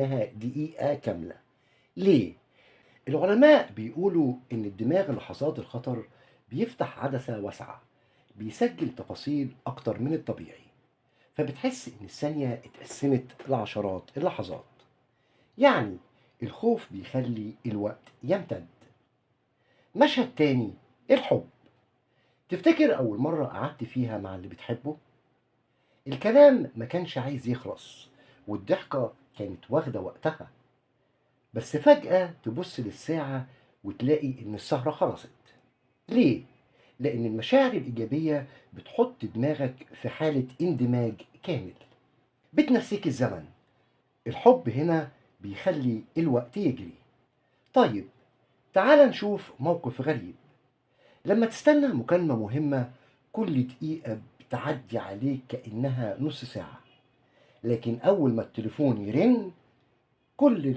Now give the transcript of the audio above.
دقيقة كاملة. ليه؟ العلماء بيقولوا إن الدماغ لحظات الخطر بيفتح عدسة واسعة، بيسجل تفاصيل أكتر من الطبيعي، فبتحس إن الثانية اتقسمت لعشرات اللحظات. يعني الخوف بيخلي الوقت يمتد. مشهد تاني، الحب. تفتكر أول مرة قعدت فيها مع اللي بتحبه؟ الكلام ما كانش عايز يخلص، والضحكة كانت واخدة وقتها، بس فجأة تبص للساعة وتلاقي إن السهرة خلصت. ليه؟ لأن المشاعر الإيجابية بتحط دماغك في حالة اندماج كامل، بتنسيك الزمن. الحب هنا بيخلي الوقت يجري. طيب تعال نشوف موقف غريب. لما تستنى مكالمة مهمة، كل دقيقة بتعدي عليك كأنها نص ساعة، لكن أول ما التليفون يرن كل